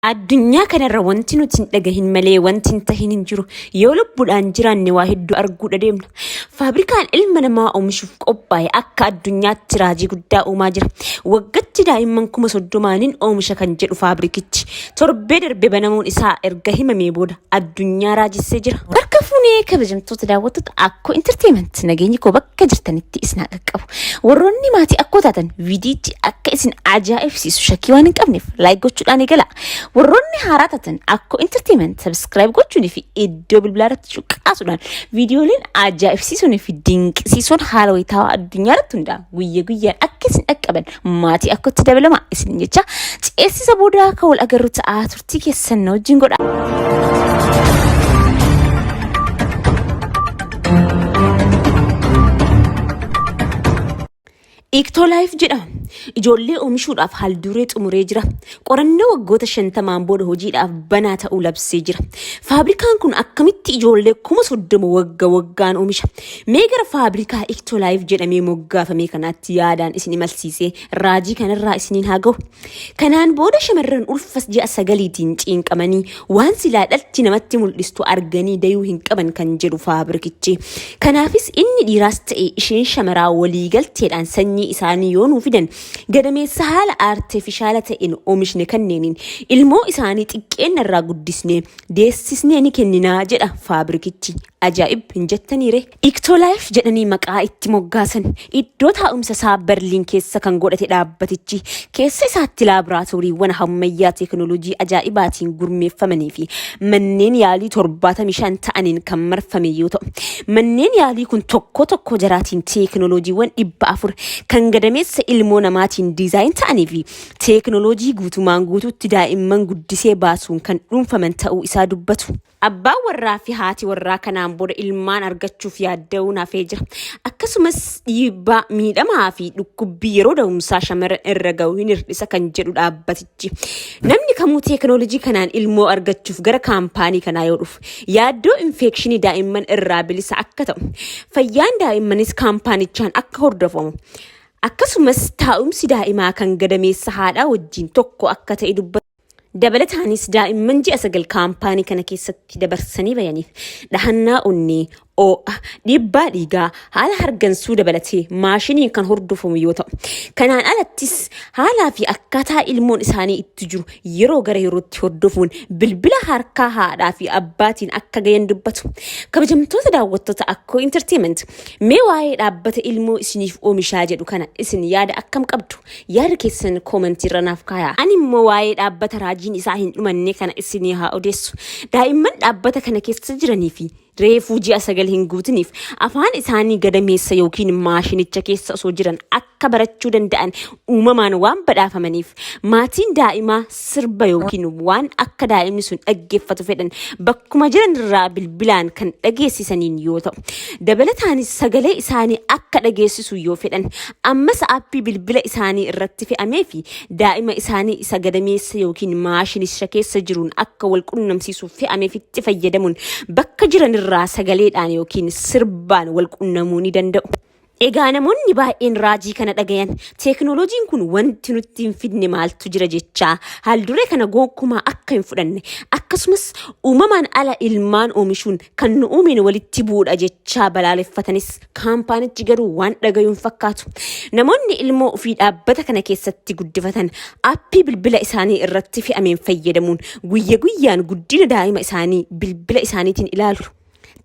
Addunyaa kanarra wanti nuti hin dhagahin malee wanti hin tahin hin jiru. Yoo lubbuudhaan jiraanne waa hedduu arguudha deemna. Faabrikaan ilma namaa oomishuuf qophaa'e akka addunyaatti raajii guddaa uumaa jira. Waggatti daa'imman 30,000nin oomisha kan jedhu faabrikichi torbee darbe banamuun isaa erga himamee booda addunyaa raajessee jira. Harka fuunee kabajamtoota daawwattoota Akkoo Entertainment nageenyi koo bakka jirtanitti isin haa qaqqabu. Warroonni maatii akkoo taatan viidiyichi akka isin ajaa'ibsiisu shakkii waan hin qabneef laayik gochuudhaan eegala. Warroonni haaraa taatan Akkoo Entertainment subscribe gochuunii fi iddoo bilbilaa irratti cuqqaasuudhaan viidiyooleen ajaa'ibsiisuunii fi dinqisiisoon haala wayitaawaa addunyaa irratti hundaa guyya guyyaan akka isin dhaqqaban maatii akkootti dabalama isin jecha ceessisa booda akka wal agarru ta'aa turtii keessan na wajjin godha. Iktoo Life jedhama. Ijoollee oomishuudhaaf haalduree xumuree jira. Qorannoo waggoota 50n booda hojiidhaaf banaa ta'uu labsee jira. Faabrikaan kun akkamitti ijoollee 30,000 wagga waggaan oomisha? Mee gara faabrikaa Iktoo Life jedhamee moggaafamee kanaatti yaadaan isin imalsiisee raajii kanarraa isiniin haa gahu. Kanaan booda shamarran ulfa ji'a sagaliitiin ciinqamanii waan silaa dhalti namatti mul'istu arganii dayuu hin qaban kan jedhu faabrikichi. Kanaafis inni dhiiraas ta'e isheen shamaraa waliigalteedhaan sanyii isaanii yoo nuu fidan gadameessa haala aarteefishaala ta'een oomishne kanneeniin ilmoo isaanii xiqqeenna irraa guddisnee deessisnee ni kenninaa jedha faabrikichi. Ajaa'ib hin jettaniire? Iktoo Life jedhanii maqaa itti moggaasan. Iddoo taa'umsa isaa Berliin keessa kan godhate dhaabbatichi keessa isaatti laaboraatooriiwwan hammayyaa teekinooloojii ajaa'ibaatiin gurmeeffamanii fi manneen yaalii 75 ta'aniin kan marfame yoo ta'u, manneen yaalii kun tokko tokko jaraatiin teekinooloojiiwwan 400 kan gadameessa ilmoo namaatiin diizaayin ta'anii fi teekinooloojii guutumaan guutuutti daa'imman guddisee baasuun kan dhuunfaman ta'uu isaa dubbatu. Abbaan warraa fi haati warraa kanaan booda ilmaan argachuuf yaadda'uun hafee jira. Akkasumas dhiibbaa, miidhamaa fi dhukkubbii yeroo da'umsaa shamarran irra ga'u hin hir'isa kan jedhu dhaabbatichi. Namni kamuu teekinooloojii kanaan ilmoo argachuuf gara kaampaanii kanaa yoo dhufu yaaddoo infekshinii daa'imman irraa bilisa akka ta'u, fayyaan daa'immanis kaampaanichaan akka hordofamu, akkasumas taa'umsi daa'imaa kan gadameessa haadhaa wajjin tokko akka ta'e dubbatu. Dabalataanis daa'imman ji'a 9 kaampaanii kana keessatti dabarsanii bayaniif dhahannaa onnee, oo'a, dhiibbaa dhiigaa, haala hargansuu dabalatee maashiniin kan hordofamu yoo ta'u, kanaan alattis haalaa fi akkaataa ilmoon isaanii itti jiru yeroo gara yerootti hordofuun bilbila harkaa haadhaa fi abbaatiin akka gayan dubbatu. Kabajamtoota daawwattoota Akkoo Entertainment, mee waa'ee dhaabbata ilmoo isiniif oomishaa jedhu kana isin yaada akkam qabdu? Yaada keessan koomentii irra naaf kaayaa. Ani immoo waa'ee dhaabbata raajiin isaa hin dhumannee kana isinii haa odeessu. Daa'imman dhaabbata kana keessa jiranii fi reefuu ji'a 9 hin guutiniif afaan isaanii gadameessa yookiin maashinicha keessa osoo jiran akka barachuu danda'an uumamaan waan badhaafamaniif maatiin daa'imaa sirba yookiin waan akka daa'imni sun dhaggeeffatu fedhan bakkuma jiran irraa bilbilaan kan dhageessisaniin yoo ta'u dabalataanis sagalee isaanii akka dhageessisu yoo fedhan Ammas aappii bilbila isaanii irratti fe'amee fi daa'ima isaanii isa gadameessa yookiin maashinicha keessa jiruun akka wal qunnamsiisuuf fe'ameefitti fayyadamuun bakka jiranirraa sagaleedhaan yookiin sirbaan wal qunnamuu ni danda'u. Egaa namoonni baay'een raajii kana dhagayan teeknooloojiin kun wanti nutti hin fidne maaltu jira jechaa haalduree kana gonkumaa akka hin fudhanne akkasumas uumamaan ala ilmaan oomishuun kan nu uumeen walitti bu'uudha jechaa balaaleffatanis Kaampaanichi garuu waan dhagayu hin fakkaatu. Namoonni ilmoo ofii dhaabbata kana keessatti guddifatan aappii bilbila isaanii irratti fe'ameen fayyadamuun guyya guyyaan guddina daa'ima isaanii bilbila isaaniitiin ilaalu.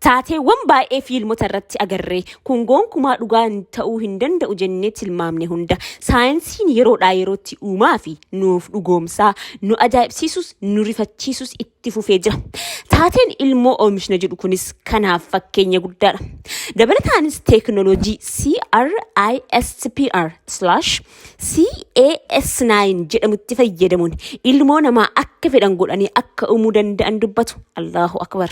Taateewwan baay'ee fiilmota irratti agarree kun gonkumaa dhugaa ta'uu hin danda'u jennee tilmaamne hunda saayinsiin yeroodhaa yerootti uumaa fi nuuf dhugoomsaa nu ajaa'ibsiisus nu rifachiisus itti fufee jira. Taateen ilmoo oomishna jedhu kunis kanaaf fakkeenya guddaadha. Dabalataanis teeknooloojii CRISPR slash CAS9 jedhamutti fayyadamuun ilmoo namaa akka fedhan godhanii akka uumuu danda'an dubbatu. Allahu Akbar.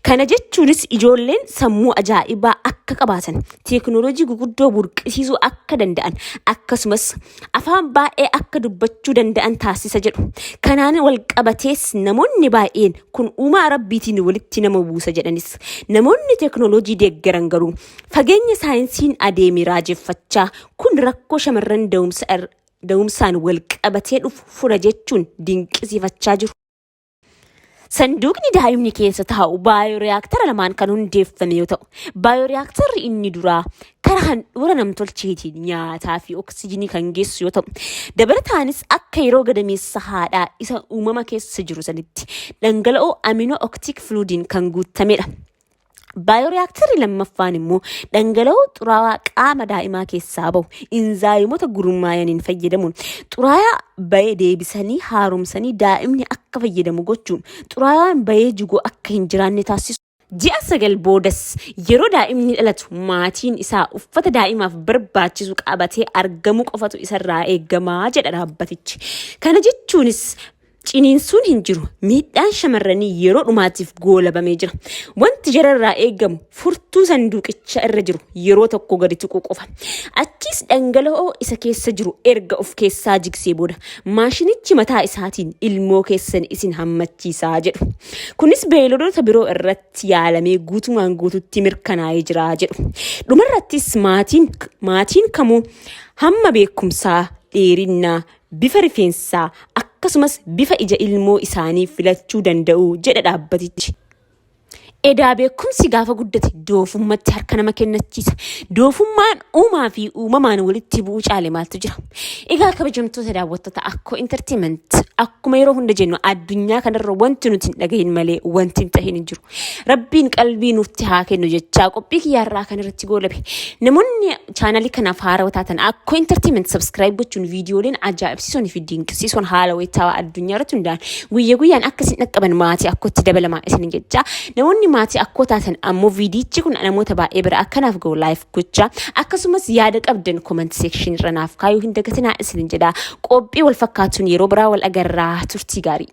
Kana jechuunis ijoolleen sammuu ajaa'ibaa akka qabaatan, teeknooloojii guguddoo burqisiisuu akka danda'an, akkasumas afaan baay'ee akka dubbachuu danda'an taasisa jedhu. Kanaan wal qabatees namoonni baay'een kun uumaa Rabbiitiin walitti nama buusa jedhanis namoonni teeknooloojii deeggaran garuu fageenya saayinsiin adeeme raajeffachaa kun rakkoo shamarran da'umsaan wal qabatee dhufu fura jechuun dinqisiifachaa jiru. Sanduuqni daa'imni keessa taa'u baayooriyaaktara lamaan kan hundeeffame yoo ta'u, baayooriyaaktarri inni duraa karaa handhuura namtolcheetiin nyaataa fi oksijinii kan geessu yoo ta'u, dabalataanis akka yeroo gadameessa haadhaa isa uumama keessa jiru sanitti dhangala'oo aminoo oktiik fluudiin kan guutamedha. Baayooriyaaktarri lammaffaan immoo dhangala'oo xuraawaa qaama daa'imaa keessaa bahu inzaayimoota gurmaa'aniin fayyadamuun xuraawaa bahee deebisanii haaromsanii daa'imni akka fayyadamu gochuun xuraawaan bahee jigu akka hin jiraanne taasisu. Ji'a 9 boodas yeroo daa'imni dhalatu maatiin isaa uffata daa'imaaf barbaachisu qabatee argamuu qofatu isarraa eegamaa jedha dhaabbatichi. Kana jechuunis ciniinsuun hin jiru. Miidhaan shamarranii yeroo dhumaatiif goolabamee jira. Wanti jararraa eegamu furtuu sanduuqicha irra jiru yeroo tokko gadi tuquu qofa. Achiis dhangala'oo isa keessa jiru erga of keessaa jigsee booda maashinichi mataa isaatiin ilmoo keessan isin hammachiisaa jedhu. Kunis beeyladoota biroo irratti yaalamee guutumaan guututti mirkanaa'ee jira jedhu. Dhumarrattis maatiin maatiin kamuu hamma beekumsaa, dheerinnaa, bifa rifeensaa akkasumas bifa ija ilmoo isaanii filachuu danda'u jedha dhaabbatichi. Edaa beekumsi gaafa guddate doofummatti harka nama kennachiisa. Doofummaan uumaa fi uumamaan walitti bu'uu caale maaltu jira? Egaa kabajamtoota daawwattoota Akkoo Entertainment, akkuma yeroo hunda jennu addunyaa kanarra wanti nuti hin dhagahin malee wanti hin tahin hin jiru. Rabbiin qalbii nutti haa kennu jechaa qophii kiyyaarraa kan irratti goolabe. Namoonni chaanalii kanaaf haarawaa taatan Akkoo Entertainment subscribe gochuun viidiyooleen ajaa'ibsiisoon fi dinqisiisoon haala wayitaawaa addunyaa irratti hundaa'an guyya guyyaan akka isin dhaqqaban maatii Akkootti dabalamaa isin jechaa, namoonni maatii Akkoo taatan ammoo viidiyichi kun namoota baay'ee bira akkanaaf ga'u like gochaa, akkasumas yaada qabdan comment section irra naaf kaayuu hin dagatinaa isin jedha. Qophii wal fakkaatuun yeroo biraa wal agarraa, turtii gaarii.